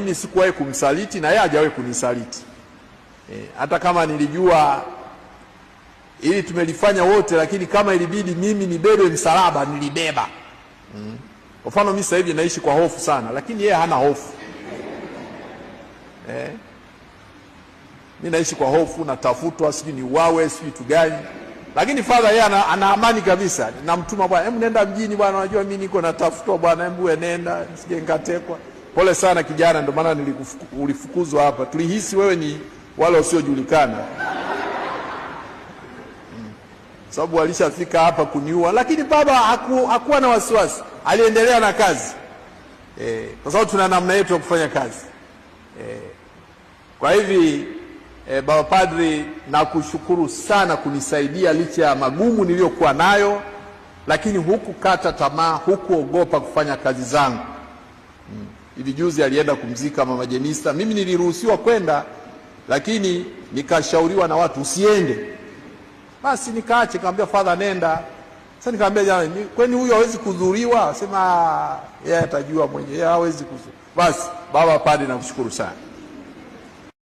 Mimi sikuwahi kumsaliti na yeye hajawahi kunisaliti. Hata kama nilijua ili tumelifanya wote, lakini kama ilibidi mimi nibebe msalaba nilibeba. Kwa mfano mimi sasa hivi naishi kwa hofu sana, lakini yeye hana hofu. Mimi naishi kwa hofu, natafutwa, sijui niuawe, sijui kitu gani. Lakini father yeye ana amani kabisa. Namtuma bwana, hebu nenda mjini bwana, unajua mimi niko natafutwa bwana, hebu wewe nenda, nisije nikatekwa. Pole sana kijana, ndio maana ulifukuzwa hapa. Tulihisi wewe ni wale wasiojulikana. Sababu walishafika hapa kuniua, lakini baba hakuwa na wasiwasi, aliendelea na kazi. Kwa sababu tuna namna yetu ya kufanya kazi. Kwa hivi baba padri, nakushukuru sana kunisaidia licha ya magumu niliyokuwa nayo, lakini hukukata tamaa, hukuogopa kufanya kazi zangu. Hivi juzi alienda kumzika mama Jenista. Mimi niliruhusiwa kwenda, lakini nikashauriwa na watu usiende. Basi nikaache, nikamwambia father nenda. Sasa nikamwambia jamani, kwani huyu hawezi kudhuriwa? Sema yeye atajua mwenyewe, yeye hawezi kudhuriwa. Basi baba padri, nakushukuru sana.